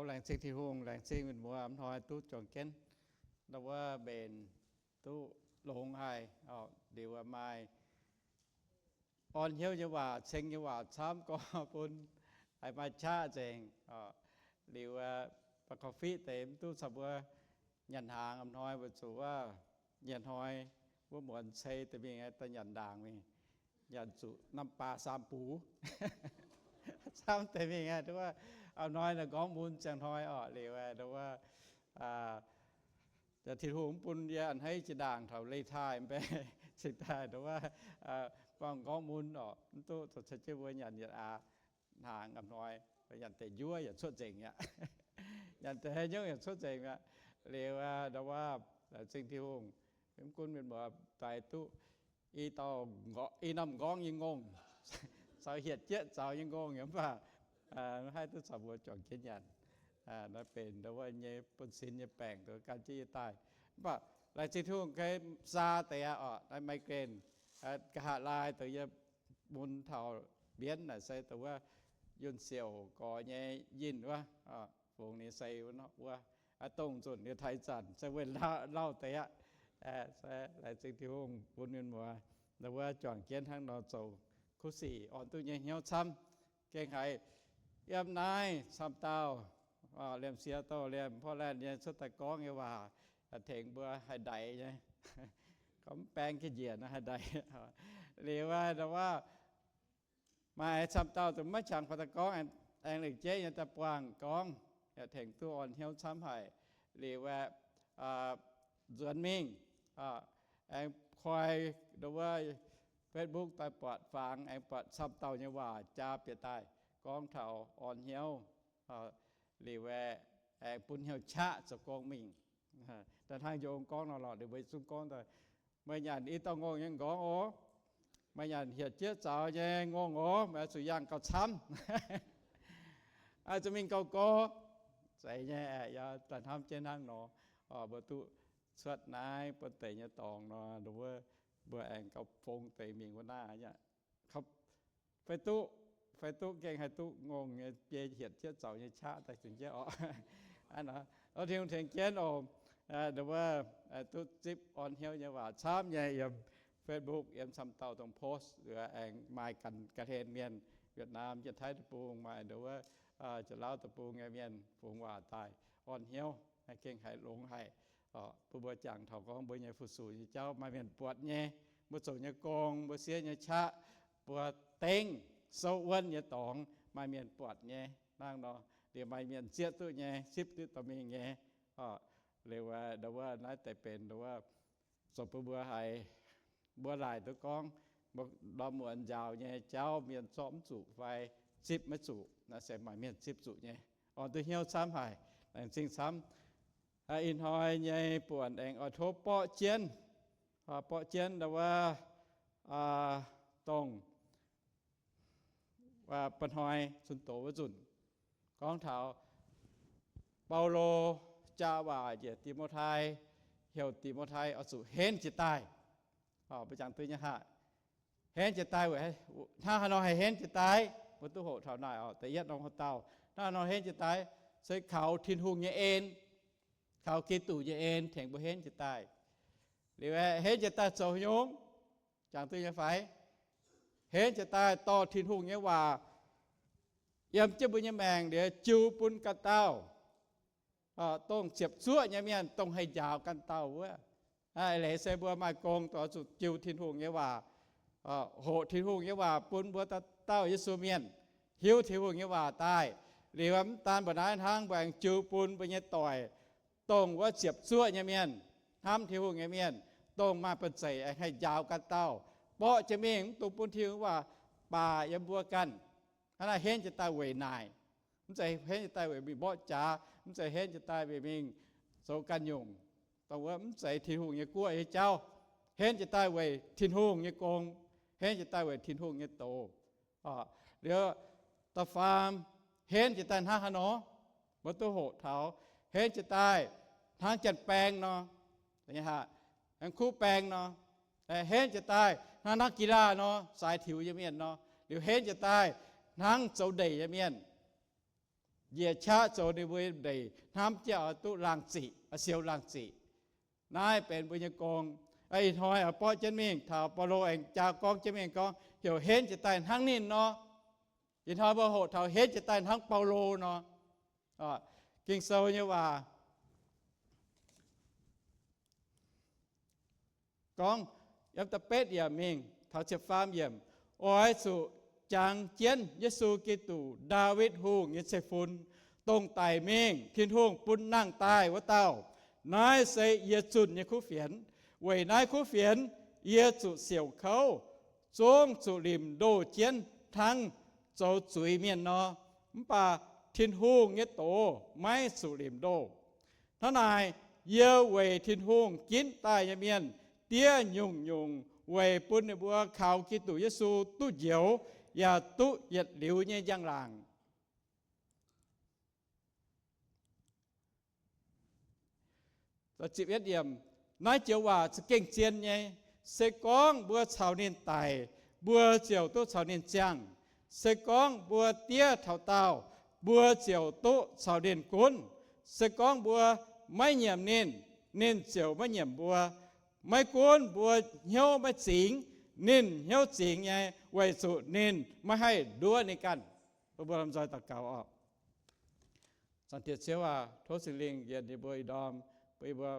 Laengz zingh Tin-Hungh, laengz zingh mienh muoz a'hnoi duqv juangc jienv ndau wuov mbenc duqv longx haic. Liuz maaih orn hnyouv nyei waac, ceng nyei waac camv gorngv bun, haiz maaih qaqv nzengc. Liuz ba'gorx-fiqv deix mv duqv caux mbuo nyanc hnaangx a'hnoi weic zuqc wuov, nyei hnoi wuov muonz ceix deix mingh daaih nyanc ndaangc mingh, nyanc zuqc น้ำปลา saam bux. Camv deix mingh aqv, a'hnoi naaic nqorngv mun ziangh hnoi orqc. Liuz wuov, Tin-Hungh mv bun yie a'hneiv jiex ndaangc taux leih taaih mv bei, cingx daaih ndau wuov, buangh nqorngv mun orqc, mv duqv caux jienv mbuo nyanc yietc aax hnaangx a'hnoi, nyanc deix njuov yaac cuotv nzengc aqv. Nyanc deix haaix nyungc yaac cuotv nzengc aqv. Liuz ndau wuov, laengz zingh Tin-Hungh, mv gunv mienh muoz daaih duqv i dauh, i norm nqorngv nyei ngongh, caux hietc jieqv zaux nyei ngongh yaac mv baac, haih duqv caux mbuo juangc jienv nyanc. Naaiv benx ndau wuov nyei bun sin nyei baengc, gan jienv yie daaih. Mv baac laengz zingh Tin-Hungh, kei saa deix aqv orqc, naaiv migraine, nqa'haav laai dongh yie mun taux mbienv naaic se dongh wuov Yunh Siouc gorx nyei yinh wuov, fungx ninh se wuov, dongh nzunc liuz taux ih zanc se wuov lauh deix aqv. Laengz zingh Tin-Hungh bun mienh muoz ndau wuov juangc jienv hnangv nor zoux kuv sic orn duqv nyei hnyouv camv. Gengh haiz yiem naaiv camv dauh, liemh siex douh liemh Portland nyei cuotv daaih gorngv nyei waac, tengx mbuo haih ndaix nyei. Gorngv mv baeng jienv njiec nor haih ndaix. Liuz ndau wuov, maaih camv dauh zuqc maiv qangx faaux daaih gorngv, aengx lengc jeiv nyei daaih buangh gorngv, yaac tengx duqv orn hnyouv camv haic. Liuz aeqv, nzuonx mingh, aengx koi ndau wuov Facebook daaih buatc fangx, aengx buatc camv dauh nyei waac jaa bieqc daaih gorngv taux orn hnyouv. Liuz aeqv, aengx bun hnyouv qaqv zoux gong mingh. Daaih hnangv Njoux gorngv nor lorqc, liuz mbuo yietc zungv gorngv daaih, meih nyanc i dauh ngongh nyei nqorngv oc, meih nyanc hietc jieqv zaux nyei ngongh oc, meih oix zuqc yangh gauh camv, oix zuqc mingh gauh gorx. Zeiz nyei, yaac daaih hnamv jienv hnangv nor, mbuo duqv cuotv naaiv buonv deix nyei dorngx nor, mbuo aengx gauh fong deix mingh wuov naaiv. Fai duqv, fai duqv gengh haih duqv ngongh nyei biei hietc jieqv zaux nyei qaqv daaih zunc jienv orqc. Tin-Hungh tengx jienv oc, wuov, duqv zipv orn hnyouv nyei waac camv nyei yiem Facebook, yiem camv dauh dongh post, aengx maaih ganh ga'hlen mienh, Yietc Naamh, Janx-Taiv Deic-Bung, maaih ndau wuov, Janx-Lauv Deic-Bung nyei mienh fungx waac daaih orn hnyouv, gengh haiz longx haic. Bun mbuo jangx taux gorngv mbuo nyei fu-sux nyei jauv maaih mienh buatc nyei, mbuo zoux nyei gong, mbuo siev nyei qaqv, mbuo dengv souv wuonv nyei dorngx maaih mienh buatc nyei. Hnangv nor, liuz maaih mienh zieqv duqv nyei, zipv duqv dorh mingh nyei. Liuz ndau wuov naaiv deix benx ndau wuov zoux bun mbuo haiz, mbuo laaic duqv gorngv, mbuo ndorm muonz njaaux nyei jauv mienh zorqv mv zuqc fai zipv maiv zuqc. Naaiv se maaih mienh zipv zuqc nyei. Orn duqv hnyouv camv haic, laengz zingh camv. Ih hnoi nyei buonc aengx oix tov borqv jienv, borqv jienv ndau wuov, dongh mba'hnoi zunh doz wuov nzunc, gorngv taux Baulo jaa waac njiec Ti^mo^tai, heuc Ti^mo^tai oix zuqc henv jiez daaih. Mbuo jangx duqv nyei haic. Henv jiez daaih weic hnangv haaix nor haih henv jiez daaih? Mbuo duqv hoqc taux naaic oc. Da'yietv norm haaix dauh, hnangv haaix nor henv jiez daaih? Se kaux Tin-Hungh nyei en, kaux Giduc nyei en tengx mbuo henv jiez daaih. Liuz aeqv, henv jiez daaih zoux haaix nyungc? Jangx duqv nyei fai? Henv jiez daaih dorh Tin-Hungh nyei waac yiem jienv mbuo nyei maengc liuz jiu bun ganh dauh, dongh ziepc zuoqv nyei mienh, dongh haih njaaux ganh dauh wuov. Leiz se mbuo maaih gong dongh oix zuqc jiu Tin-Hungh nyei waac, hoqc Tin-Hungh nyei waac bun mbuo dauh dauh Yesu mienh hiuv Tin-Hungh nyei waac daaih. Liuz mv daan mbuo naaiv hnangv, mbuo aengx jiu bun mbuo nyei doic, dongh wuov ziepc zuoqv nyei mienh, hnamv Tin-Hungh nyei mienh, dongh maaih banh zeic aengx haih njaaux ganh dauh, borqv jienv mingh, mv dungx bun Tin-Hungh waac baac yiem mbuo ganh. Hnangv naaiv henv jiez daaih weic naaic. Mv zeiz henv jiez daaih weic mingh mborqv jaax, mv zeiz henv jiez daaih weic mingh zoux ganh nyungc, dongh wuov mv zeiz Tin-Hungh nyei guoqv nyei jauv. Henv jiez daaih weic Tin-Hungh nyei gong, henv jiez daaih weic Tin-Hungh nyei doz. Liuz, da'faam, henv jiez daaih hnangv haaix nor? Mbuo duqv hoqc taux henv jiez daaih hnangv janx-baeng nor, hnangv kuv baeng nor. Henv jiez daaih hnangv นักกีฬา nor, zaaix tiux nyei mienh nor. Liuz henv jiez daaih hnangv zoux ndeic nyei mienh. njiec qaqv zoux ninh mbuo ndeic hnamv jienv oix duqv laangh ziqc, oix siou laangh ziqc. Naaiv benx mbuo nyei gong. Ih hnoi oix borqv jienv mingh taux Baulo aengx jaa gorngv jienv mingh gorngv heuc henv jiex daaih hnangv ninh nor. Ih hnoi mbuo hoqc taux henv jiex daaih hnangv Baulo nor. Ging-Sou nyei waac gorngv, yiem da'betv yiemc mingh taux ziepc faam yiemc, oix zuqc jangx jienv Yesu Giduc, Ndaawitv Hungh nyei zeiv-fun, dongh daic mingh Tin-Hungh bun nangh daaih wuov dauh. Naaiv se yie zunh nyei kuv fienx. Weic naaiv kuv fienx yie zuqc siouc kouv, zungv zuqc limc ndoh jienv hnangv zoux zuiz mienh nor. Mv baac Tin-Hungh nyei doz maiv zuqc limc ndoh. Hnangv naaic, yie weic Tin-Hungh ginv daaih nyei mienh diev nyungc-nyungc weic bun ninh mbuo kaux Giduc Yesu duqv njoux yaac duqv yietc liuz nyei njang-laangc. Naaiv joux waac za'gengh zien nyei. Se gorngv mbuo caux ninh daic, mbuo ziouc duqv caux ninh ziangh. Se gorngv mbuo diev taux daauh, mbuo ziouc duqv caux ninh gunv. Se gorngv mbuo maiv nyiemc ninh, ninh ziouc maiv nyiemc mbuo. Maiv gunv mbuo hnyouv maiv zingx, ninh hnyouv zingx nyei, weic zuqc ninh maiv haih nduov ninh ganh. Mbuo lomh nzoih daux gaux oc. Zaangc Diex Ziouv aac, tov Singx Lingh yienc yie mbuo ih ndorm, bun yie mbuo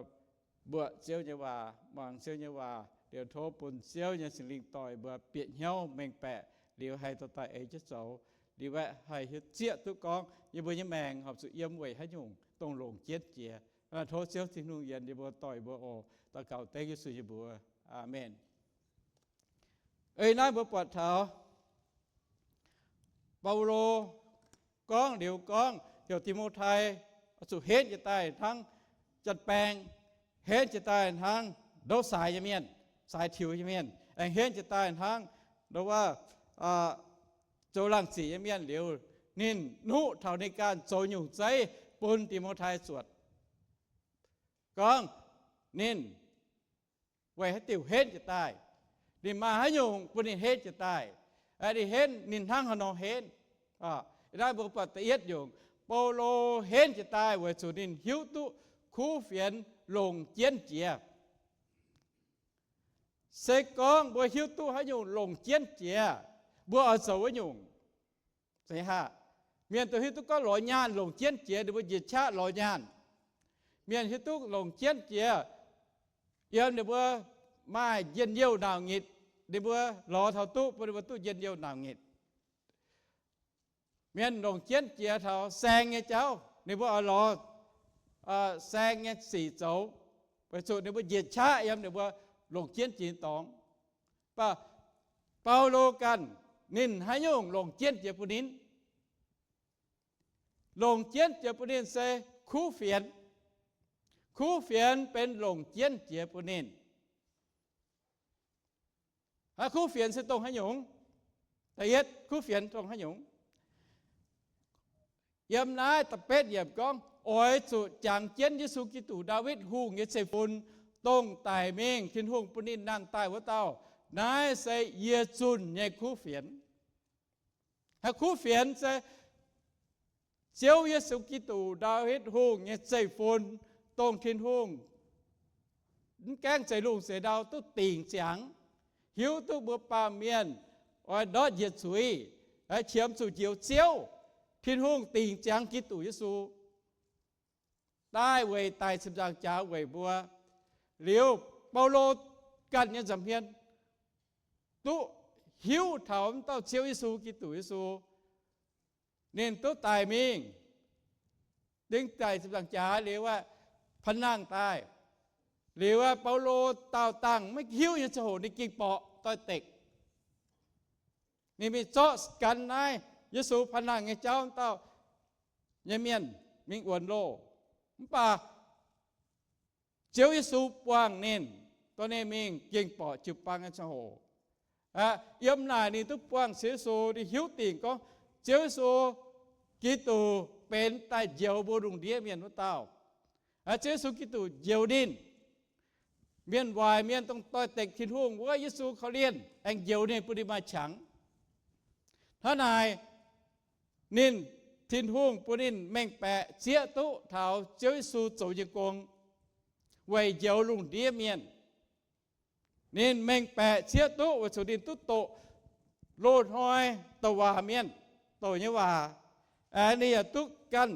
mbuoqc Ziouv nyei waac, muangx Ziouv nyei waac, liuz tov bun Ziouv nyei Singx Lingh dorh yie mbuo bieqc hnyouv mengh baeqc, liuz haih dorh daaih eix jienv zoux, liuz aeqv, haih hiuv zieqv duqv gorngv yie mbuo nyei maengc horpc zuqc yiem weic haaix nyungc dongh longc jienv jiex. Tov Ziouv Tin-Hungh yienc yie mbuo, dorh yie mbuo oc. Daux gaux dengv Yesu nyei mbuox. Aamen. Ih naaiv mbuo buatc taux Baulo gorngv liuz gorngv heuc Ti^mo^tai zuqc henv jiez daaih hnangv janx-baeng, henv jiez daaih hnangv ndouv saaix nyei mienh, saaix tiux nyei mienh, aengx henv jiez daaih hnangv ndoh wuov zoux laangh ziqc nyei mienh liuz, ninh nuqv taux ninh ganh zoux nyungc zeiv bun Ti^mo^tai zuotc. Gorngv ninh weic haaix diuc henv jiez daaih, ninh maaih haaix nyungc bun ninh henv jiez daaih, ninh henv ninh hnangv haaix nor henv. Naaiv mbuo buatc da'yietv nyungc, Baulo henv jiez daaih weic zuqc ninh hiuv duqv kuv fienx longc jienv jiex. Se gorngv mbuo hiuv duqv haaix nyungc longc jienv jiex, mbuo oix zoux wuov nyungc. Mienh dongh hiuv duqv gorngv lorz nyaanh longc jienv jiex, ninh mbuo njiec qaqv lorz nyaanh. Mienh hiuv duqv longc jienv jiex, yiem ninh mbuo maaih njien-youh nauc nyitc, ninh mbuo lorz taux duqv bun ninh mbuo duqv njien-youh nauc nyitc. Mienh longc jienv jiex taux saeng nyei jauv, ninh mbuo oix lorz saeng nyei sic zoux, weic zuqc ninh mbuo njiec qaqv yiem ninh mbuo longc jienv jiex nyei dorngx. Mv baac Baulo ganh, ninh haaix nyungc longc jienv jiex bun ninh? Longc jienv jiex bun ninh se kuv fienx. Kuv fienx benx longc jienv jiex bun ninh. Kuv fienx se dongh haaix nyungc? Da'yietv, kuv fienx dongh haaix nyungc? Yiem naaiv da'betv yiemc gorngv, oix zuqc jangx jienv Yesu Giduc, Ndaawitv Hungh nyei zeiv-fun, dongh daic mingh Tin-Hungh bun ninh nangh daaih wuov dauh. Naaiv se yie zunh nyei kuv fienx. Kuv fienx se Ziouv Yesu Giduc, Ndaawitv Hungh nyei zeiv-fun, dongh Tin-Hungh mv gaengh zeix lungh zeix ndau duqv dingc ziangx, hiuv duqv mbuo baamh mienh oix ndortv njiec zuiz, qiemx zuqc njoux Ziouv. Tin-Hungh dingc ziangx Giduc Yesu daaih weic daic ziepc nzaangc jaax weic mbuo. Liuz Baulo ganh nyei nza'hmien duqv hiuv taux wuov dauh Ziouv Yesu Giduc Yesu. Ninh duqv daic mingh, dingc daic ziepc nzaangc jaax liuz aeqv, panh nangh daaih. Liuz aeqv, Baulo daauh dangh maiv hiuv nyei ziangh hoc ninh ging borqc doix-dekc. Ninh mingh zorqv gan naaiv Yesu panh nangh nyei jauv wuov dauh nyei mienh mingh wuonx loh. Mv baac Ziouv Yesu buangh ninh, dorh ninh mingh ging borqc jiu-baang nyei ziangh hoc. Yiem naaic ninh duqv buangh Ziouv Yesu, ninh hiuv dingc gorngv Ziouv Yesu Giduc benx daaih njoux mbuo lungh ndiev mienh wuov dauh. Ziouv Yesu Giduc njoux ninh. Mienh waaic mienh dongh doix-dekc Tin-Hungh wuov Yesu korv-lienh aengx njoux ninh bun ninh maaih qangx. Hnangv naaic, ninh Tin-Hungh bun ninh mengh baeqc zieqv duqv taux Ziouv Yesu zoux nyei gong weic njoux lungh ndiev mienh. Ninh mengh baeqc zieqv duqv weic zuqc ninh duqv doqc loz-hnoi douc waac mienh douc nyei waac. Ninh yaac duqv ganh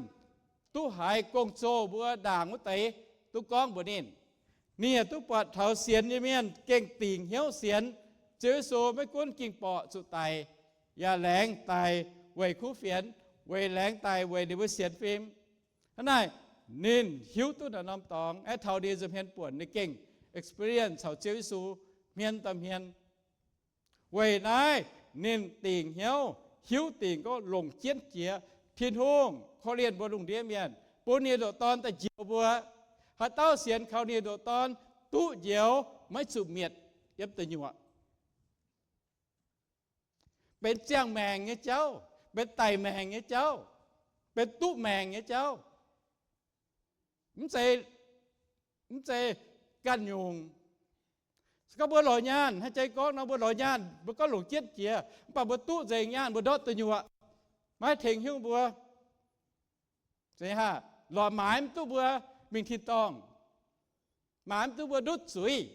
duqv haiz gong-zoh mbuo ndaangc wuov deix duqv gorngv mbuox ninh. Ninh yaac duqv buatc taux sienx nyei mienh gengh dingc hnyouv sienx Ziouv Yesu, maiv gunv ging borqc zuqc daic, yaac laengz daic weic kuv fienx, weic laengz daic weic ninh mbuo sienx fim. Hnangv naaic, ninh hiuv duqv naaiv norm dorngx, aeqv, taux ninh nza'hmien buonc ninh gengh experience caux Ziouv Yesu hmien daaih hmien. Weic naaiv ninh dingc hnyouv, hiuv dingc gorngv longc jienv jiex Tin-Hungh korv-lienh mbuo lungh ndiev mienh, bun ninh ndoqc Dorn daaih njoux mbuo. Haaix dauh sienx kaux ninh ndoqc Dorn duqv njoux, maiv zuqc mietc yiem deic nyuoqc. Benx ziangh maengc nyei jauv, benx daic maengc nyei jauv, benx duqv maengc nyei jauv. Mv zeiz, mv zeiz ganh nyungc. Se gorngv mbuo lorz nyaanh, hnangv jai gorngv nor, mbuo lorz nyaanh mbuo gorngv longc jienv jiex, mv baac mbuo duqv nzengc nyaanh mbuo ndortv deic nyuoqc, maiv tengx hiuv mbuo. Lorz maaiz mv duqv mbuo mingh tin-dorngh, maaiz mv duqv mbuo ndutv zuiz.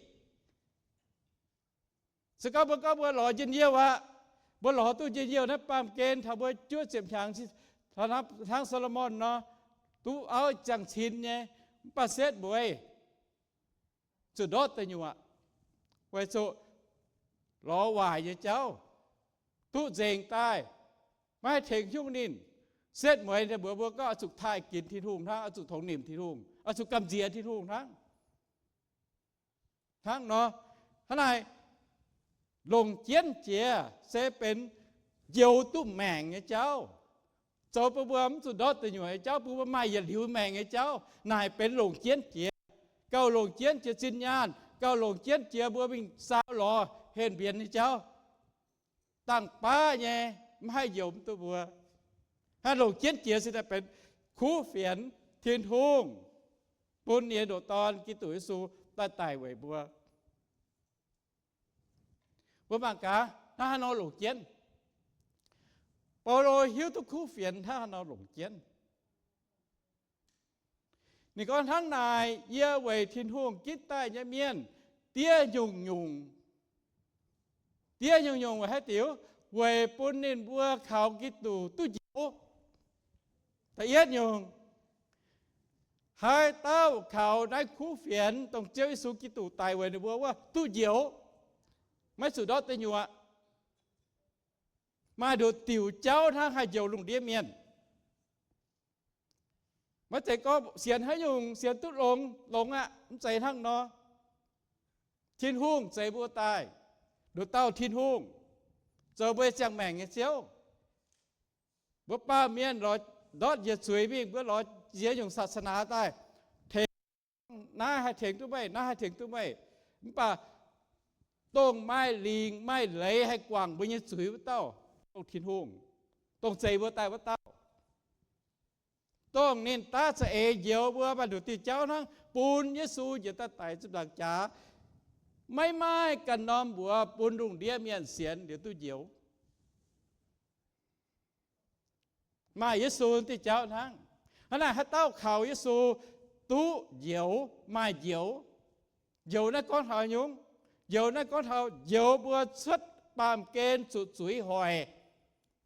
Se gorngv mbuo gorngv mbuo lorz njien-youh aqv, mbuo lorz duqv njien-youh naaiv baamh gen taux mbuo juov ziepc hnyangx, hnangv Saa^lo^morn nor, duqv auv ziangh cin nyei, mv baac setv mueiz zuqc ndortv deic nyuoqc, weic zuqc lorz waaic nyei jauv, duqv nzengc daaih, maiv haih tengx hiuv ninh. Setv mueiz ninh mbuox mbuo gorngv oix zuqc taaih ginx Tin-Hungh hnangv, oix zuqc tongx nimc Tin-Hungh, oix zuqc gamh nziex Tin-Hungh hnangv. Hnangv nor, hnangv naaic, longc jienv jiex se benx njoux duqv maengc nyei jauv, zoux bun mbuo mv zuqc ndortv deic nyuoqc nyei jauv, bun mbuo maaih yietc liuz maengc nyei jauv. Naaic benx longc jienv jiex, gauh longc jienv jiex zinh nyaanh, gauh longc jienv jiex mbuo mingh saau lorz henh mbienx nyei jauv. Dangh baav nyei, mv haih njoux mv duqv mbuo. Hnangv longc jienv jiex se daaih benx kuv fienx Tin-Hungh bun ninh nyei ndoqc Dorn, Giduc Yesu, daaih daic weic mbuo. Mbuo mangc gaax hnangv haaix nor longc jienv. Baulo hiuv duqv kuv fienx hnangv haaix nor longc jienv. Ninh gorngv, hnangv naaic yie weic Tin-Hungh gitv daaih nyei mienh diev nyungc-nyungc. Diev nyungc-nyungc weic haaix diuc? Weic bun ninh mbuo kaux Giduc duqv njoux. Da'yietv nyungc, haaix dauh kaux naaiv kuv fienx, dongh Ziouv Yesu Giduc daic weic ninh mbuo wuov, duqv njoux, maiv zuqc ndortv deic nyuoqc, maaih nduqc diuc jauv hnangv haih njoux lungh ndiev mienh. Maiv zeiz gorngv sienx haaix nyungc sienx duqv longx, longx aqv. Mv zeiz hnangv nor. Tin-Hungh zeix mbuo daaih, nduqc dauh Tin-Hungh zoux mbuo nyei ziangh maengc nyei Ziouv. Mbuo baamh mienh lorz ndortv njiec zuiz mingh, mbuo lorz ziex nyungc saax sa naax daaih, tengx naaiv haih tengx duqv meih, naaiv haih tengx duqv meih. Mv baac dongh maaih lingc maaih leiz haih guangc mbuo nyei zuiz wuov dauh, dongh Tin-Hungh, dongh zeix mbuo daaih wuov dauh. Dongh ninh daav za'eix njoux mbuo maaih nduqc diuh jauv hnangv, bun Yesu njiec daaih daix zipv nzaangc jaax, maiv maaih ganh norm mbuox bun lungh ndiev mienh sienx liuz duqv njoux. Maaih Yesu diuh jauv hnangv. Hnangv naaic, haaix dauh kaux Yesu duqv njoux, maaih njoux. Njoux naaiv gorngv taux nyungc? Njoux naaiv gorngv taux njoux mbuo cuotv baamh gen zuqc zuiz hoic,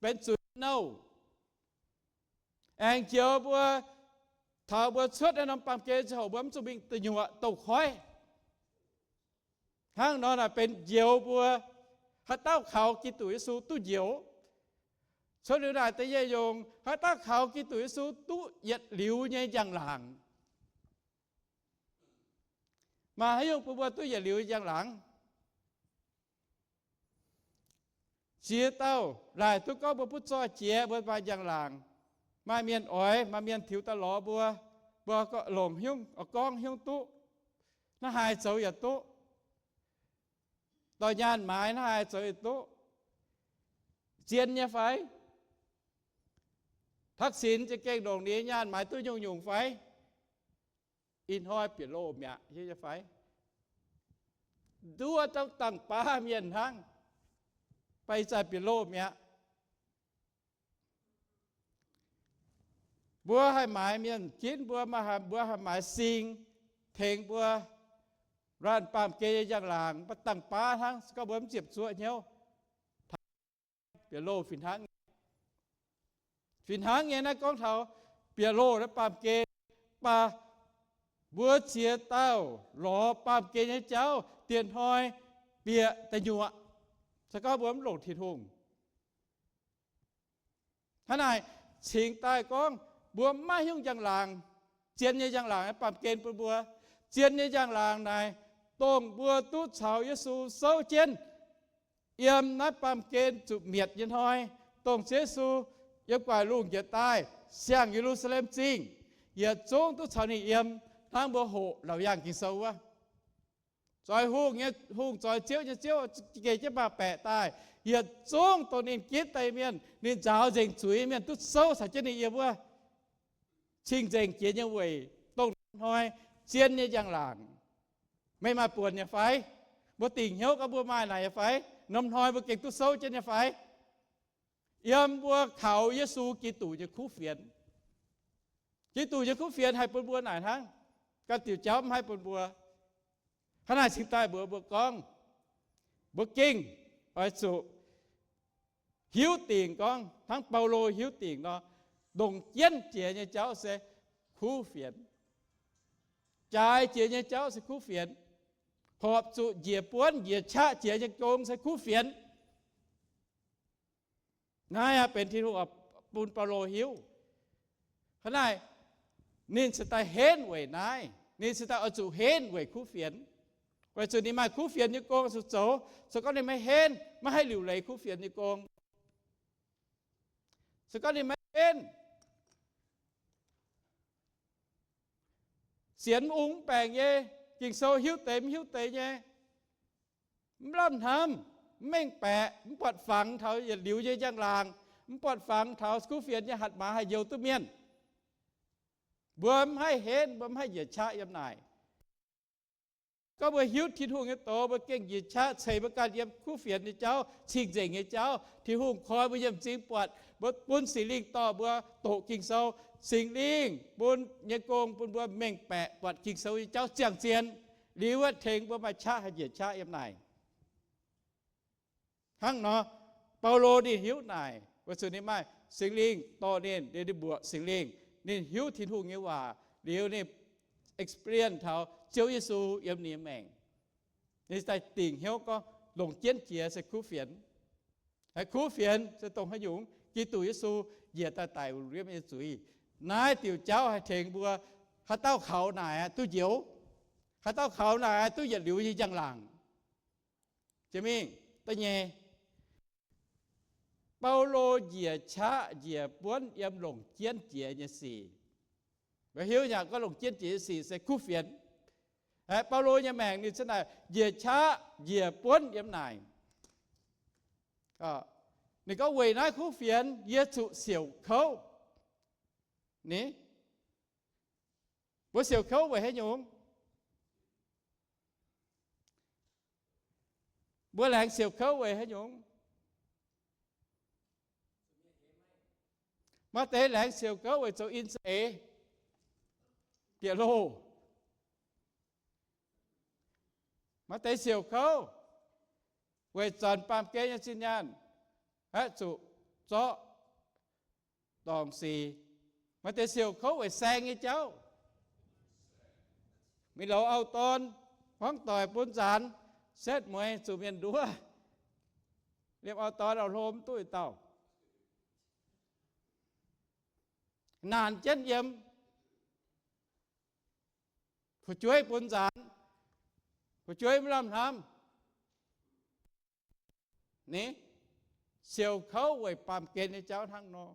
benx zuiz nouh. Aengx njoux mbuo, taux mbuo cuotv naaiv norm baamh gen ziangh hoc mbuo mv zuqc mingh deic nyuoqc douz-koiv. Hnangv nor naaic benx njoux mbuo. Haaix dauh kaux Giduc Yesu duqv njoux. Cuotv liuz naaic da'nyeic nyungc, haaix dauh kaux Giduc Yesu duqv yietc liuz nyei njang-laangc. Maaih haaix nyungc bun mbuo duqv yietc liuz njang-laangc? Ziex dauh laaic duqv gorngv mbuo butv zoih jiex mbuo maaih njang-laangc. Maaih mienh oix, maaih mienh tiux daaih lorz mbuo, mbuo longc hnyouv gorngv hnyouv duqv, hnangv haaix zoux yaac duqv. Dorh nyaanh maaiz hnangv haaix zoux yaac duqv. Zien nyei fai? Thaksin za'gengh longc ninh nyei nyaanh maaiz duqv nyungc-nyungc fai? Ih hnoi bieqc loh mi'aqv, hiuv nyei fai? Nduov dauh dangh baav mienh hnangv, baac ih zanc bieqc loh mi'aqv. Mbuo haih maaiz mienh ginv mbuo, mbuo haih maaiz sing tengx mbuo, laanh baamh gen nyei njang-laangc mv baac dangh baav hnangv, se gorngv mbuo mv ziepc zuoqv hnyouv. Bieqc loh fih hnangv nyei. Fih hnangv nyei naaiv gorngv taux bieqc loh naaiv baamh gen, mv baac mbuo ziex dauh lorz baamh gen nyei jauv dieh hnoi bieqc da'nyuoqc, se gorngv mbuo mv longc Tin-Hungh. Hnangv naaic cingx daaih gorngv mbuo mv maaih haaix nyungc njang-laangc, zien nyei njang-laangc baamh gen bun mbuo. Zien nyei njang-laangc naaic, dongh mbuo duqv caux Yesu souv jienv yiem naaiv baamh gen zuqc mietc nyei hnoi, dongh Ziouv Yesu yiem gu'nguaaic lungh njiec daaih siang-Ye^lu^saa^lem Zingh, yietc zungv duqv caux ninh yiem, hnangv mbuo hoqc Laauc Yaangh Ging-Sou wuov. Zoix hungh nyei Hungh, zoix ziouv nyei Ziouv, geh jienv maah baeqc daaih, yietc zungv dongh ninh ginv daaih mienh, ninh nzaaux nzengc zuiz mienh duqv souv caux jienv ninh yiem wuov. Cing-nzengc jiex nyei weic dongh norm hnoi zien nyei njang-laangc. Meih maaih buonc nyei fai? Mbuo dingc hnyouv gorngv mbuo maaih naaic nyei fai? Norm hnoi mbuo gengh duqv souv jienv nyei fai? Yiem mbuo kaux Yesu Giduc nyei kuv fienx. Giduc nyei kuv fienx haih bun mbuo naaic hnangv. Ganh diuc jauv mv haih bun mbuo. Hnangv naaic cingx daaih mbuox mbuo gorngv, mbuo gengh oix zuqc hiuv dingc gorngv hnangv Baulo hiuv dingc nor, longc jienv jiex nyei jauv se kuv fienx. Jaaix jiex nyei jauv se kuv fienx. Horpc zuqc njiec buonv njiec qaqv jiex nyei gong se kuv fienx. Naaiv aqv benx Tin-Hungh bun Baulo hiuv. Hnangv naaic, ninh cingx daaih henv weic naaiv. Ninh cingx daaih oix zuqc henv weic kuv fienx, weic zuqc ninh maaih kuv fienx nyei gong zuqc zoux. Se gorngv ninh maiv henv, maiv haih liuc leiz kuv fienx nyei gong. Se gorngv ninh maiv henv, sienx mv ungx mv baengc nyei, Ging-Sou hiuv deix mv hiuv deix nyei, mv lamh hnamv, mv mengh baeqc, mv buatc fangx taux yietc liuz nyei njang-laangc, mv buatc fangx taux kuv fienx nyei hatc maaz haih njoux duqv mienh. Mbuo mv haih henv, mbuo mv haih njiec qaqv yiem naaic. Gorngv mbuo hiuv Tin-Hungh nyei doz, mbuo gengh njiec qaqv ceix mbuo ganh yiem kuv fienx nyei jauv, cing-nzengc nyei jauv. Tin-Hungh koi mbuo nyei m'zing buatc, mbuo bun Singx Lingh dorh mbuo doqc Ging-Sou. Singx Lingh bun nyei gong bun mbuo mengh baeqc buatc Ging-Sou nyei jauv ziangh zien, liuz aeqv, tengx mbuo maaih qaqv haih njiec qaqv yiem naaic. Hnangv nor, Baulo ninh hiuv naaic weic zuqc ninh maaih Singx Lingh dorh ninh, liuz ninh mbuoqc Singx Lingh, ninh hiuv Tin-Hungh nyei waac, liuz ninh experience taux Ziouv Yesu yiem ninh nyei maengc. Ninh daaih dingc hnyouv gorngv longc jienv jiex se kuv fienx. Haiz kuv fienx se dongh haaix nyungc? Giduc Yesu njiec daaih daic wuov nyei zuiz. Naaiv diuc jauv haih tengx mbuo, haaix dauh kaux naaic duqv njoux, haaix dauh kaux naaic duqv yietc liuz nyei njang-laangc. Jiex mingh da'nyeic, Baulo njiec qaqv njiec buonv yiem longc jienv jiex nyei sic. Mbuo hiuv nyei gorngv longc jienv jiex nyei sic se kuv fienx. Aeqv, Baulo nyei maengc ninh za'naaic njiec qaqv njiec buonv yiem naaic. Ninh gorngv weic naaiv kuv fienx yie zuqc siouc kouv. Ni, mbuo siouc kouv weic haaix nyungc? Mbuo laengz siouc kouv weic haaix nyungc? Maaih deix laengz siouc kouv weic zoux in za'eix, bieqc loh. Maaih deix siouc kouv weic zanc baamh gen nyei zinh nyaanh, haih zuqc zorqv dorngc sic. Maaih deix siouc kouv weic saeng nyei jauv. Mingh louz auv-dorn, hmuangv doic bun nzaanx, setv mueiz zuqc mienh nduov, liemh auv-dorn auv-hlo mv duqv dauh, naanc jienv yiem, fu'jueiv bun nzaanx, fu'jueiv mv lamh hnamv. Ni, siouc kouv weic baamh gen nyei jauv hnangv nor.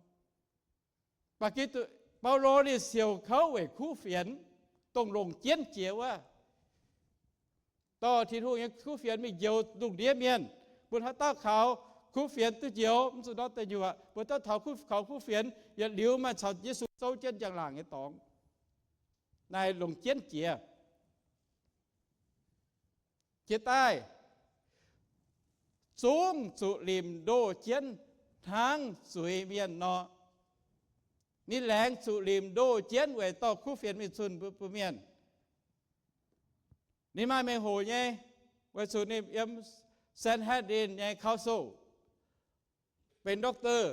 Baac Giduc, Baulo ninh siouc kouv weic kuv fienx, dongh longc jienv jiex wuov. Dorh Tin-Hungh nyei kuv fienx mingh njoux lungh ndiev mienh, bun haaix dauh kaux kuv fienx duqv njoux, mv zuqc ndortv deic nyuoqc. Mbuo duqv taux kaux kuv fienx yietc liuz maaih caux Yesu zouv jienv njang-laangc nyei dorngx. Naaiv longc jienv jiex. Jiex daaih, zungv zuqc limc ndoh jienv hnangv zuiz-mienh nor. Ninh laengz zuqc limc ndoh jienv weic dorh kuv fienx mingh zunh mbuo, mbuo mienh. Ninh maaih mengh hoc nyei, weic zuqc ninh yiem Sanhedrin nyei council benx doctor,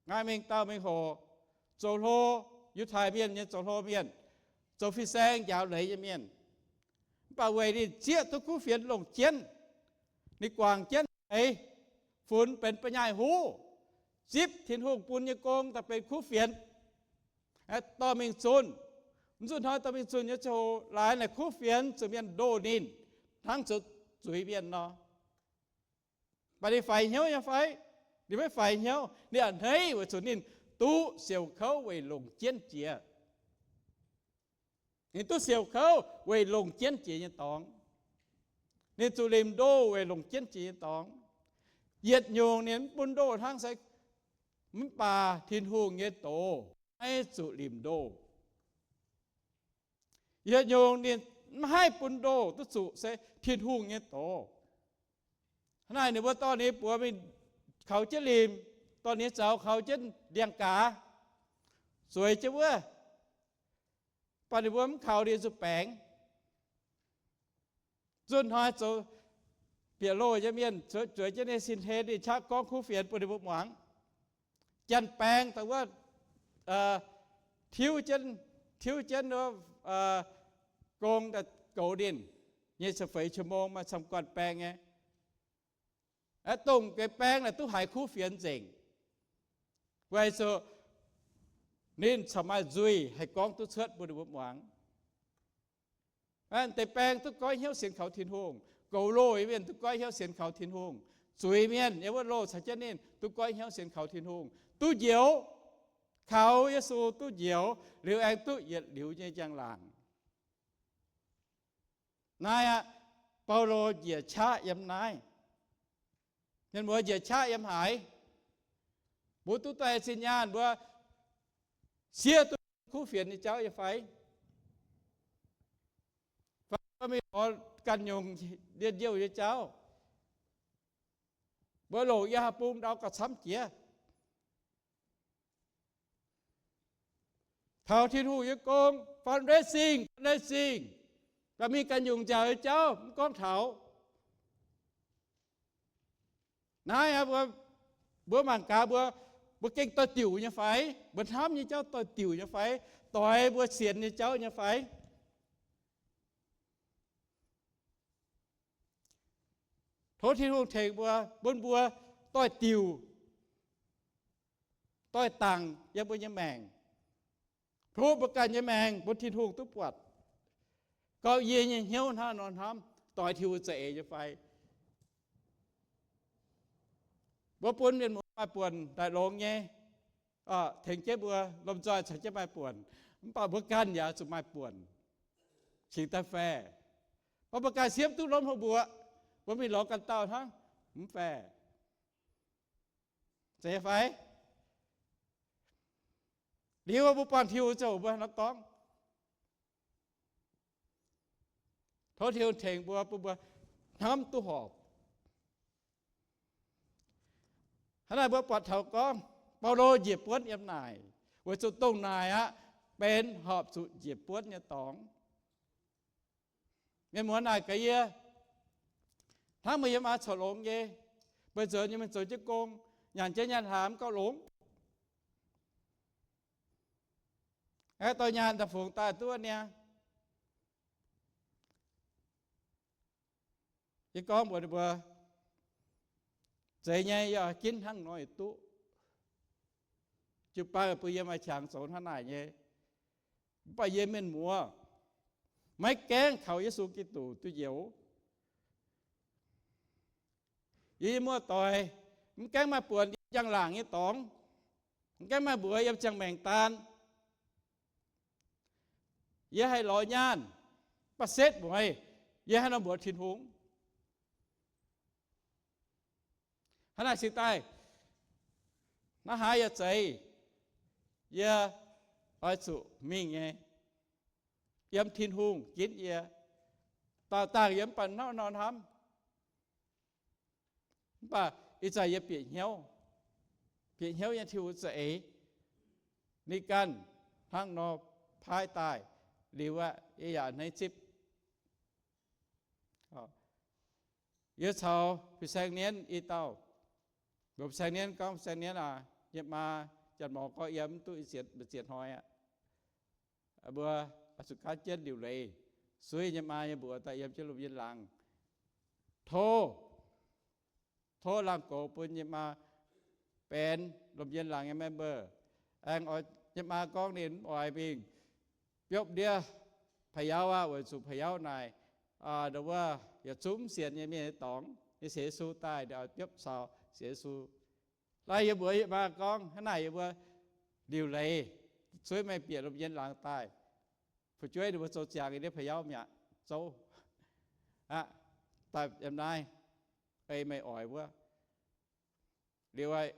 maaih mengh dauh mengh hoc, zoux hlo, Yiutai Mienh nyei zoux hlo mienh, zoux fin-saeng njaaux leiz nyei mienh. Mv baac weic ninh zieqv duqv kuv fienx longc jienv, ninh guangc jienv heix funx benx ba'nyaaiv huv, zipv Tin-Hungh bun nyei gong daaih benx kuv fienx, dorh mingh zunh. Mv zuqc hnoi dorh mingh zunh nyei ziangh hoc, laaix naaic kuv fienx zuqc mienh ndoh ninh, hnangv zoux zuiz-mienh nor. Mv baac ninh faix hnyouv nyei fai? Ninh maiv faix hnyouv. Ninh a'hneiv weic zuqc ninh duqv siouc kouv weic longc jienv jiex. Ninh duqv siouc kouv weic longc jienv jiex nyei dorngx. Ninh zuqc limc ndoh weic longc jienv jiex nyei dorngx. Yietc nyungc ninh mv bun ndoh hnangv se, mv baac Tin-Hungh nyei doz maiv zuqc limc ndoh. Yietc nyungc ninh mv haih bun ndoh duqv zuqc se Tin-Hungh nyei doz. Hnangv naaic ninh mbuo dorh ninh buoz mingh kaux jienv limc, dorh ninh zaux kaux jienv ndiangx-gaaz, zueiz jienv wuov. Mv baac ninh mbuo mv kaux ninh zuqc baengx. Zunh hnoi zoux bieqc loh nyei mienh zueiz jienv ninh sin-hlen, ninh qaqv gorngv kuv fienx bun ninh mbuo muangx. Janx-baeng daaih wuov, tiuv jienv, tiuv jienv wuov gong daaih goux ninh nyei ziepc feix qu mong maaih camv guanh baeng nyei. Dongh geix baeng naaic duqv haiz kuv fienx nzengc, weic zuqc ninh corc maaih nzuih haih gorngv duqv cuotv bun ninh mbuo muangx. Deix baeng duqv goiv hnyouv sienx kaux Tin-Hungh, goux loh nyei mienh duqv goiv hnyouv sienx kaux Tin-Hungh, zuiz-mienh yiem wuov loh caux jienv ninh duqv goiv hnyouv sienx kaux Tin-Hungh, duqv njoux kaux Yesu, duqv njoux liuz aengx duqv yietc liuz nyei njang-laangc. Naaiv aqv, Baulo njiec qaqv yiem naaiv. Mienh muoz, njiec qaqv yiem haaix? Mbuo duqv daaih zinh nyaanh mbuo siev duqv kuv fienx nyei jauv nyei fai? Fai mbuo mingh lorz ganh nyungc ndiev-ndiouh nyei jauv? Mbuo longc yiem haaix bung ndau gauh camv jiex? Taux Tin-Hungh nyei gong, fundraising, fundraising, gauh mingh ganh nyungc nziaauc nyei jauv, mv gorngv taux. Naaiv aqv, mbuo, mbuo mangc gaax mbuo, mbuo gengh doix-diuc nyei fai? Mbuo hnamv nyei jauv doix-diuc nyei fai? Doix mbuo sienx nyei jauv nyei fai? Tov Tin-Hungh tengx mbuo, bun mbuo doix-diuc, doix-dangc yiem mbuo nyei maengc, tov mbuo ganh nyei maengc bun Tin-Hungh duqv buatc, gorngv yie nyei hnyouv hnangv nor hnamv, doix Tin-Hungh za'eix nyei fai? Mbuo bun mienh muoz maaih buonc daaih longx nyei, tengx jienv mbuo lomh nzoih caux jienv maaih buonc, mv baac mbuo ganh yaac zuqc maaih buonc cingx daaih fair. Mv baac mbuo ganh siemv duqv lomv hlo mbuoqc, mbuo mingh lorz ganh dauh hnangv, mv fair. Zeiz fai? Liuz mbuo buangh Tin-Hungh ziouc mbuo nor gorngv, tov Tin-Hungh tengx mbuo, bun mbuo hnamv duqv horpc. Hnangv naaic mbuo buatc taux gorngv Baulo njiec buonv yiem naaic, weic zuqc dongh naaic aqv benx horpc zuqc njiec buonv nyei dorngx. Mienh muoz naaic gaax yie, hnangv meih yiem aqv corc longx nyei, meih nzuonx nyei mienh zoux jienv gong, nyanc jienv nyaanh hlaax mv gauh longx. Aengx dorh nyaanh daaih fungx daaih duqv niaa. Yie gorngv mbuox ninh mbuo, zeiz nyei, yie ginv hnangv nor yie duqv. Jiu-baang bun yie maaih qangx zoux hnangv naaic nyei. Mv baac yie mienh muoz, maiv gaengh kaux Yesu Giduc duqv njoux. Yie muoz-doic, mv gaengh maaih buonc yiem njang-laangc nyei dorngx, mv gaengh maaih mbuox yiem ziangh maengc daan. Yie haih lorz nyaanh, mv baac setv mueiz, yie haaix nor mbuox Tin-Hungh? Hnangv naaic cingx daaih, hnangv haaix yaac zeiz, yie oix zuqc mingh nyei. Yiem Tin-Hungh ginv yie, dauh dangh yie mv baac hnangv nor hnamv. Mv baac ih zanc yie bieqc hnyouv, bieqc hnyouv nyei Tin-Hungh za'eix. Ninh ganh hnangv nor paaiv daaih liuz aqv, yie yaac hneiv zipv. Yie caux ผู้แสงเนียน i dauh. Mbuox ผู้แสงเนียน gorngv, ผู้แสงเนียน aac, yie maa janx-morc gorngv yie mv duqv zienx, mbu'ziex hnoi aqv. Mbuo zuqc gaanv jienv liuc leiz, suiv nyei maa nyei mbuox daaih yiem jienv lomc yien laangz. Tov, tov laangh goux bun nyei maa benx lomc yien laangz nyei member. Aengx oix, nyei maa gorngv ninh mv oix mingh biopv ndiev พะเยา aqv, weic zuqc พะเยา naaic, aa, ndau wuov yietc zungv mv sienx nyei mienh nyei dorngx nyei sienx Yesu daaih, ninh oix biopv caux sienx Yesu. Laaix yie mbuox nyei maa gorngv, hnangv naaic yie mbuo liuc leiz, suiv meih bieqc lomc yien laangz daaih, fu'jueiv ninh mbuo zoux ziangx yiem ndiev พะเยา mi'aqv, zouv aqv, daaih yiem naaiv ei meih oix wuov. Liuz aqv,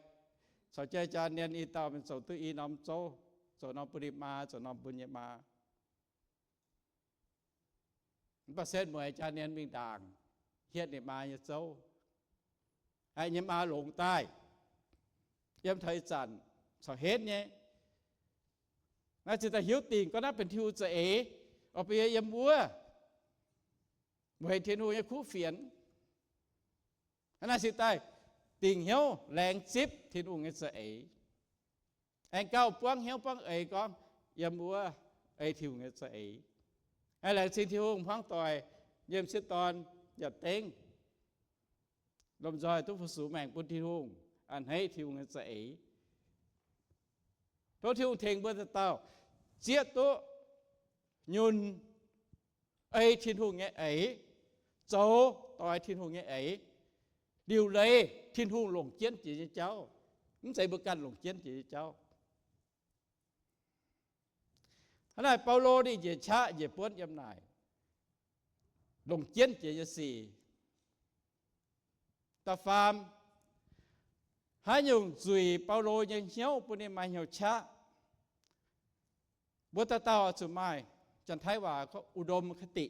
caux jienv jaa nien i dauh mingh zoux duqv i norm zouv, zoux norm bun ninh maa, zoux norm bun nyei maa. Mv baac setv mueiz jaa nien mingh ndaangc, hietv ninh maa nyei zouv. Aa, nyei maa longx daaih, yiem taux ih zanc corc henv nyei. Naaiv ziouc daaih hiuv dingc gorngv naaiv benx Tin-Hungh za'eix, oix bun yie yiem wuov weic Tin-Hungh nyei kuv fienx. Hnangv naaic ziouc daaih dingc hnyouv laengz zipv Tin-Hungh nyei za'eix. Aengx gauh buangv hnyouv buangv eix gorngv yiem wuov ei Tin-Hungh nyei za'eix. Laengz zingh Tin-Hungh hmuangv doic nyei m'sieqv dorn yaac dengv lomh nzoih duqv fu-sux maengc bun Tin-Hungh, a'hneiv Tin-Hungh nyei za'eix. Tov Tin-Hungh tengx mbuo dauh dauh zieqv duqv nyunc ei Tin-Hungh nyei eix, zoux doix Tin-Hungh nyei eix, liuc leiz Tin-Hungh longc jienv jiex nyei jauv, mv zeiz mbuo ganh longc jienv jiex nyei jauv. Hnangv naaic Baulo ninh njiec qaqv njiec buonv yiem naaic longc jienv jiex nyei sic. Da'faam, haaix nyungc zuic Baulo nyei hnyouv bun ninh maaih hnyouv qaqv? Mbuo dauh dauh zuqc maaih, Janx-Taiv waac อุดมคติ,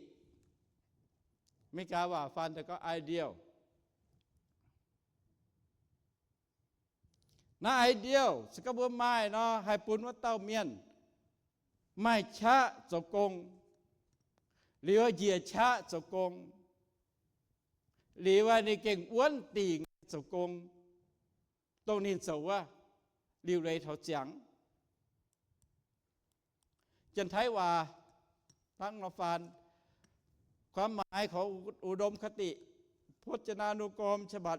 Meigaa waac faan daaih gorngv ideal. Naaiv ideal se gorngv mbuo maaih nor, haih bun wuov dauh mienh maaih qaqv zoux gong, liuz njiec qaqv zoux gong, liuz ninh gengh wuonv dingc zoux gong, dongh ninh zoux wuov, liuc leiz taux ziangx. Janx-Taiv waac hnangv nor faan, ความหมายของอุดมคติ พจนานุกรมฉบับ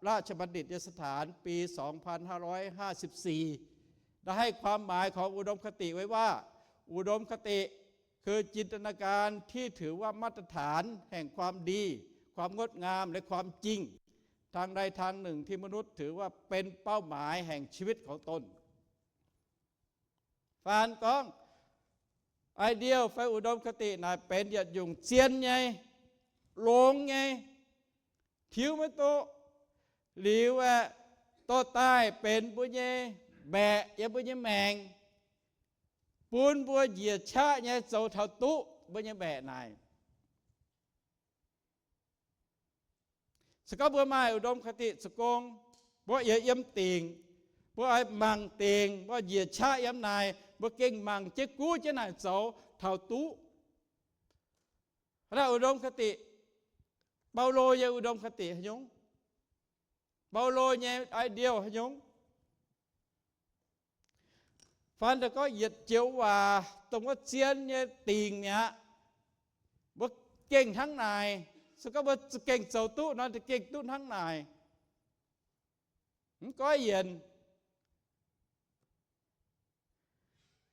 ราชบัณฑิตยสถาน ปี สองพันห้าร้อยห้าสิบสี่ ได้ให้ความหมายของอุดมคติไว้ว่า อุดมคติคือจินตนาการที่ถือว่ามาตรฐานแห่งความดี ความงดงาม และความจริง ทางใดทางหนึ่งที่มนุษย์ถือว่าเป็นเป้าหมายแห่งชีวิตของตน Faan gorngv, ideal fai อุดมคติ naaic benx yietc nyungc zien nyei, longx nyei, tiuv maiv duqv, liuz aeqv, dorh daaih benx mbuo nyei mbaeqc yiem mbuo nyei maengc, bun mbuo njiec qaqv nyei zoux taux duqv mbuo nyei mbaeqc naaic. Se gorngv mbuo maaih อุดมคติ zoux gong, mbuo yiem dingc, mbuo oix mangc dingc, mbuo njiec qaqv yiem naaic, mbuo gengh mangc jienv guv jienv naaic zoux taux duqv. Hnangv naaic อุดมคติ, Baulo nyei อุดมคติ haaix nyungc? Baulo nyei ideal haaix nyungc? Faan daaih gorngv yietc joux waac dongh wuov zien nyei dingc mi'aqv. Mbuo gengh hnangv naaic, se gorngv mbuo za'gengh zoux duqv nor, za'gengh duqv hnangv naaic. Mv goiv yienc.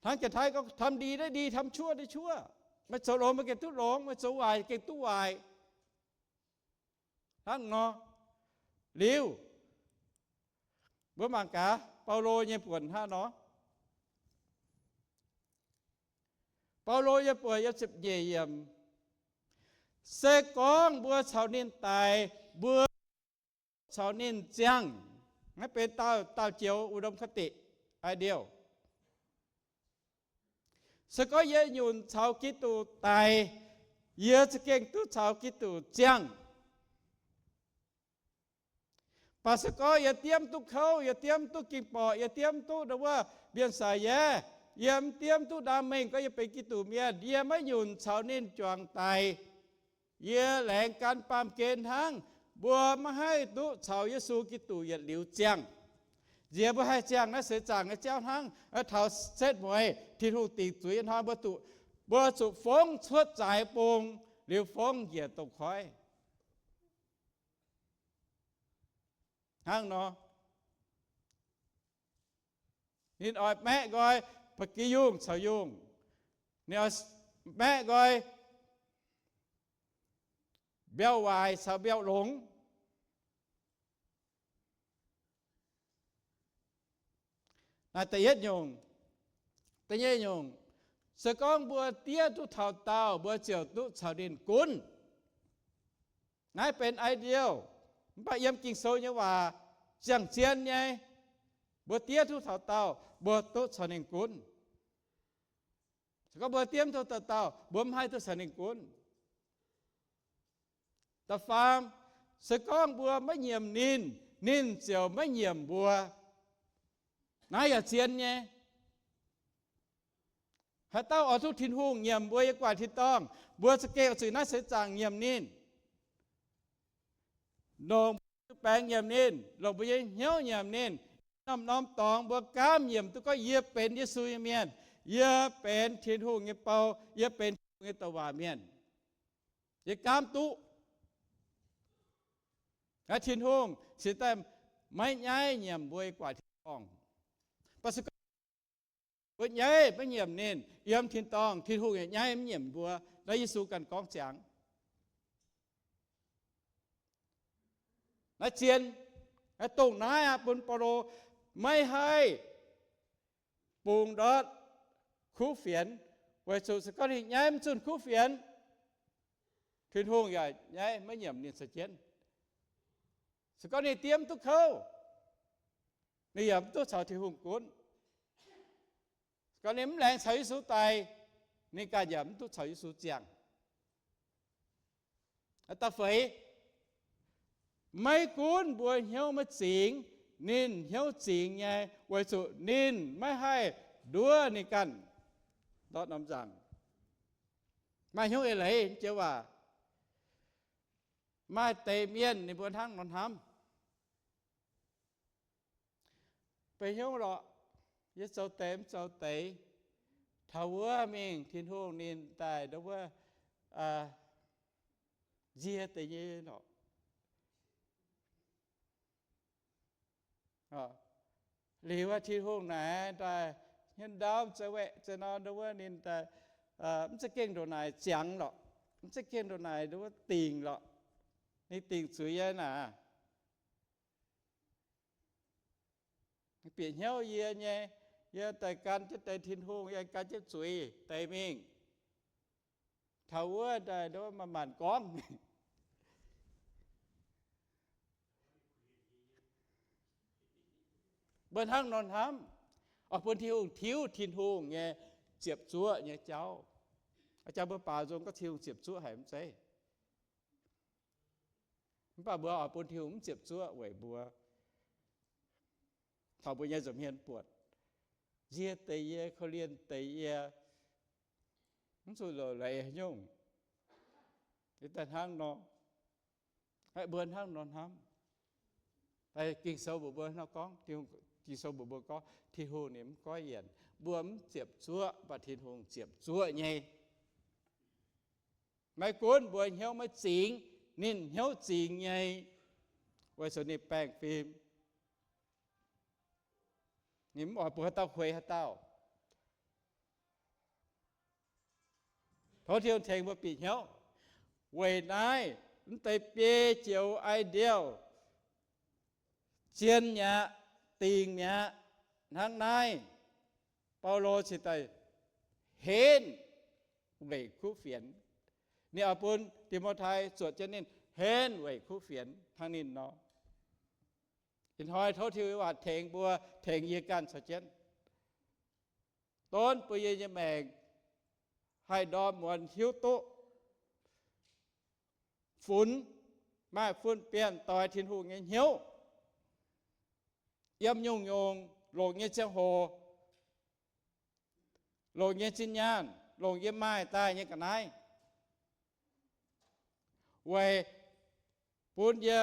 Hnangv Janx-Taiv gorngv, ทำดีได้ดี ทำชั่วได้ชั่ว, meih zoux longx meih gengh duqv longx, meih zoux waaic gengh duqv waaic. Hnangv nor, liuz, mbuo mangc gaax Baulo nyei buonc hnangv nor. Baulo nyei buonc yiem ziepc nyeic yiemc, se gorngv mbuo caux ninh daic, mbuo caux ninh ziangh. Naaiv benx dauh dauh joux อุดมคติ ideal. Se gorngv yie nyunc caux Giduc daic, yie za'gengh duqv caux Giduc ziangh. Baac se gorngv yie diemv duqv kouv, yie diemv duqv ging-borqc, yie diemv duqv ndau wuov mbienv saic yaev, yie mv diemv duqv ndaam mengh gorngv yie benx Giduc mienh, yie maiv nyunc caux ninh juangc daic. Yie laengz gan baamh gen hnangv. Mbuo maiv haih duqv caux Yesu Giduc yietc liuz ziangh. Nziex mbuo haih ziangh naaiv seix zaangc nyei jauv hnangv taux setv mueiz Tin-Hungh dingc zuiz hnoi mbuo zuqc, mbuo zuqc fongv cuotv zaaix bung, liuz fongv njiec douz-koiv. Hnangv nor, ninh oix maeqv nqoi ba'gi yungh caux yungh. Ninh oix maeqv nqoi mbiauh waaic caux mbiauh longx. Naaiv da'yietv nyungc. Da'nyeic nyungc, se gorngv mbuo diev duqv taux daauh, mbuo ziouc duqv caux ninh gunv. Naaiv benx ideal, mv baac yiem Ging-Sou nyei waac ziangh zien nyei, mbuo diev duqv taux daauh, mbuo duqv caux ninh gunv. Se gorngv mbuo diev duqv taux daauh, mbuo mv haih duqv caux ninh gunv. Da'faam, se gorngv mbuo maiv nyiemc ninh, ninh ziouc maiv nyiemc mbuo. Naaiv yaac zien nyei. Haaix dauh oix duqv Tin-Hungh nyiemc mbuo yiem gu'nguaaic tin-dorngh, mbuo za'gengh oix zuqc naaiv seix zaangc nyiemc ninh, longc mbuo nyei baengc nyiemc ninh, longc mbuo nyei hnyouv nyiemc ninh. Norm-norm dorngx mbuo gaamv nyiemc duqv gorngv yie benx Yesu nyei mienh, yie benx Tin-Hungh nyei bou, yie benx Tin-Hungh nyei douc waac mienh. Yie gaamv duqv. Naaiv Tin-Hungh cingx daaih maiv nyaiv nyiemc mbuo yiem gu'nguaaic tin-dorngh. Mv baac se gorngv mbuo nyaiv maiv nyiemc ninh, yiem tin-dorngh Tin-Hungh yaac nyaiv maiv nyiemc mbuo. Naaiv Yesu ganh gorngv ziangx. Naaiv zien, naaiv dongh naaiv aqv bun Baulo maiv haih bungx ndortv kuv fienx, weic zuqc se gorngv ninh nyaiv mv zunh kuv fienx, Tin-Hungh yaac nyaiv maiv nyiemc ninh caux jienv. Se gorngv ninh diev mv duqv kouv, ninh yaac mv duqv caux Tin-Hungh gunv. Se gorngv ninh mv laengz caux Yesu daic, ninh ganh yaac mv duqv caux Yesu ziangh. Da'feix, maiv gunv mbuo hnyouv maiv zingx, ninh hnyouv zingx nyei, weic zuqc ninh maiv haih nduov ninh ganh ndortv norm nzaangc. Maaih hnyouv eix leiz nyei waac. Maaih deix mienh ninh mbuo hnangv nor hnamv. Beiv hnyouv lorqc, yie zoux deix mv zoux deix, taux wuov mingh Tin-Hungh ninh daaih ndau wuov nzie deix nyei lorqc. Liuz Tin-Hungh naaic daaih hmien ndau mv zeiz waeqc, zeiz nor ndau wuov ninh daaih mv za'gengh ndongc naaic ziangx lorqc, mv za'gengh ndongc naaic ndau wuov dingc lorqc. Ninh dingc zuiz yie naaic, bieqc hnyouv yie nyei, yie daaih gan jienv deix Tin-Hungh, yie gan jienv zuiz deix mingh. Taux wuov daaih ndau wuov manc-manc gorngv. Mbuo hnangv nor hnamv, oix bun Tin-Hungh tiuv Tin-Hungh nyei ziepc zuoqv nyei jauv. Jang mbuo baaux nzung gorngv Tin-Hungh ziepc zuoqv haic mv zeiz. Mv baac mbuo oix bun Tin-Hungh mv ziepc zuoqv weic mbuo, taux mbuo nyei nza'hmien buatc, nzie deix yie, korv-lienh deix yie, mv zuqc lorqc leiz haaix nyungc. Daaih hnangv nor, mbuo hnangv nor hnamv. Ging-Sou mbuox mbuo nor gorngv, Ging-Sou mbuox mbuo gorngv Tin-Hungh ninh mv goiv yienc. Mbuo mv ziepc zuoqv, mv baac Tin-Hungh ziepc zuoqv nyei. Maiv gunv mbuo hnyouv maiv zingx, ninh hnyouv zingx nyei, weic zuqc ninh baengh fim. Ninh mv oix bun haaix dauh kuei haaix dauh. Tov Tin-Hungh tengx mbuo bieqc hnyouv. Weic naaiv mv deix biei joux ideal, zien mi'aqv, dingc mi'aqv. Hnangv naaiv, Baulo cingx daaih henv weic kuv fienx. Ninh oix bun Ti^mo^tai zuotc jienv ninh henv weic kuv fienx hnangv ninh nor. Ih hnoi tov Tin-Hungh waac tengx mbuo, tengx yie ganh caux jienv, donv bun yie nyei maengc haih ndorm muonz hiuv duqv funx, maaih fun-bienh doix Tin-Hungh nyei hnyouv. yiem nyungc-nyungc longc nyei ziangh hoc, longc nyei zinh nyaanh, longc yie maaih daaih nyei ga'naaiv, weic bun yie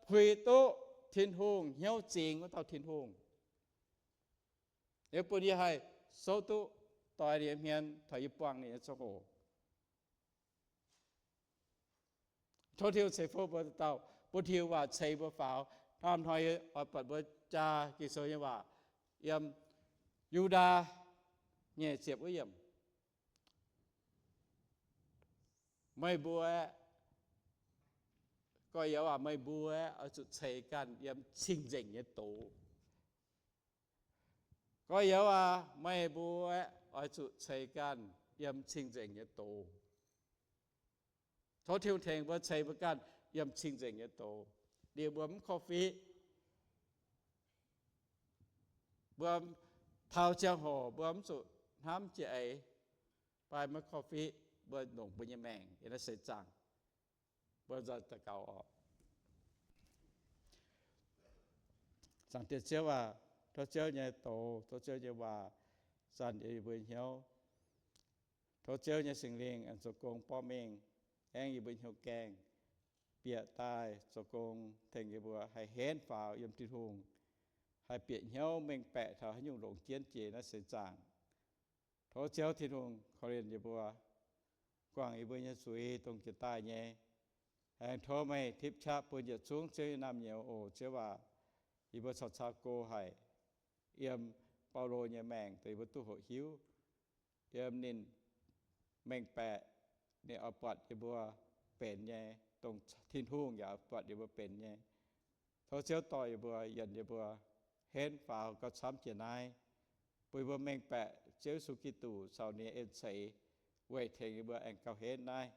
puix duqv Tin-Hungh, hnyouv zingx wuov dauh Tin-Hungh. Yie bun yie haih souv duqv doix ninh nyei hmien taux yie buangh ninh nyei ziangh hoc. Tov Tin-Hungh ceix fuqv mbuo dauh, bun Tin-Hungh waac ceix mbuo faaux. Hnamv hnoi yie oix buatc mbuo jaa Ging-Sou nyei waac yiem Yu^ndaa nyei ziepc wuov yiemc. Meih mbuo aeqv, gorx-youz aac, meih mbuo aeqv, oix zuqc ceix ganh yiem cing-nzengc nyei doz. Gorx-youz aac, meih mbuo aeqv, oix zuqc ceix ganh yiem cing-nzengc nyei doz. Tov Tin-Hungh tengx mbuo ceix mbuo ganh yiem cing-nzengc nyei doz, liuz mbuo mv korv-fiqv. Mbuo taux ziangh hoc mbuo mv zuqc hnamv jiex eix, fai maiv korv-fiqv mbuo longc mbuo nyei maengc yiem naaiv seix zaangc. Mbuo nzoih daux gaux oc. Zaangc Diex Ziouv aac, tov Ziouv nyei doz, tov Ziouv nyei waac zanc yie mbuo hnyouv. Tov Ziouv nyei Singx Lingh aengx zoux gong borqv mingh, aengx yie mbuo hnyouv gaengh bieqc daaih zoux gong tengx yie mbuo haih henv faaux yiem Tin-Hungh, haih bieqc hnyouv mengh baeqc taux haaix nyungc longc jienv jiex naaiv seix zaangc. Tov Ziouv Tin-Hungh korv-lienh yie mbuo, guangc yie mbuo nyei zuiz dongh jiex daaih nyei. Aengx tov meih tipv qaqv bun yietc zungv Ziouv nyei naamh nyouz oc. Ziouv aac, yie mbuo caux cau go haic yiem Baulo nyei maengc dongh yie mbuo duqv hoqc hiuv, yiem ninh mengh baeqc, ninh oix buatc yie mbuo benx nyei, dongh Tin-Hungh yaac buatc yie mbuo benx nyei. Tov Ziouv dorh yie mbuo, yienc yie mbuo henv faaux gauh camv jiex naaiv, bun yie mbuo mengh baeqc Ziouv Yesu Giduc caux ninh nyei en-ceix weic tengx yie mbuo aengx gauh henv naaiv.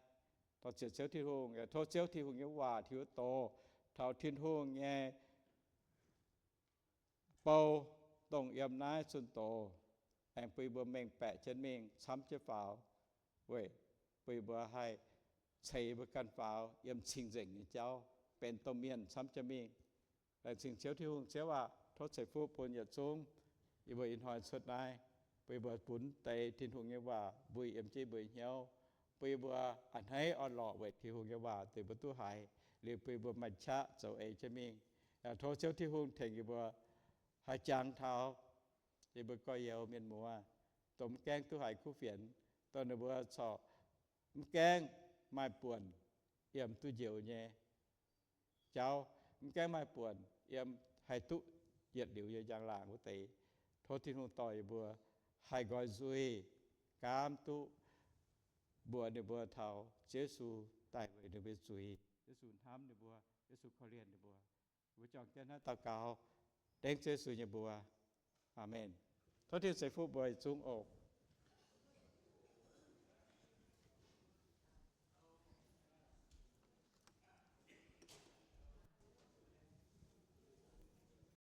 Dorh ziec Ziouv Tin-Hungh, yaac tov Ziouv Tin-Hungh nyei waac tiux doz taux Tin-Hungh nyei bou dongh yiem naaiv zunh doz, aengx bun yie mbuo mengh baeqc jienv mingh camv jienv faaux, weic bun yie mbuo haih ceix yie mbuo ganh faaux yiem cing-nzengc nyei jauv, benx domh mienh camv jienv mingh. Laengz zingh Ziouv Tin-Hungh. Ziouv aac, tov ceix fuqv bun yietc zungv yie mbuo ih hnoi cuotv naaiv, bun yie mbuo funx deix Tin-Hungh nyei waac mbuo yiem jienv mbuo hnyouv, bun yie mbuo a'hneiv orn-lorqc weic Tin-Hungh nyei waac deix mbuo duqv haiz, liuz bun yie mbuo maaih qaqv zoux eix jienv mingh. Yaac tov Ziouv Tin-Hungh tengx yie mbuo haih jangx taux yie mbuo gorx-youz mienh muoz, dongh mv gaengh duqv haiz kuv fienx, dongh ninh mbuo corc mv gaengh maaih buonc yiem duqv njoux nyei jauv, mv gaengh maaih buonc yiem haih duqv yietc liuz nyei njang-laangc wuov deix. Tov Tin-Hungh dorh yie mbuo haih nqoi nzuih, gaamv duqv mbuox ninh mbuo taux Ziouv Yesu daaih weic ninh mbuo zuiz, Yesu hnamv ninh mbuo, Yesu korv-lienh ninh mbuo. Mbuo juangc jienv hnangv daux gaux, dengv Ziouv Yesu nyei mbuox. Aamen. Tov Tin-Hungh ceix fuqv mbuo yietc zungv oc.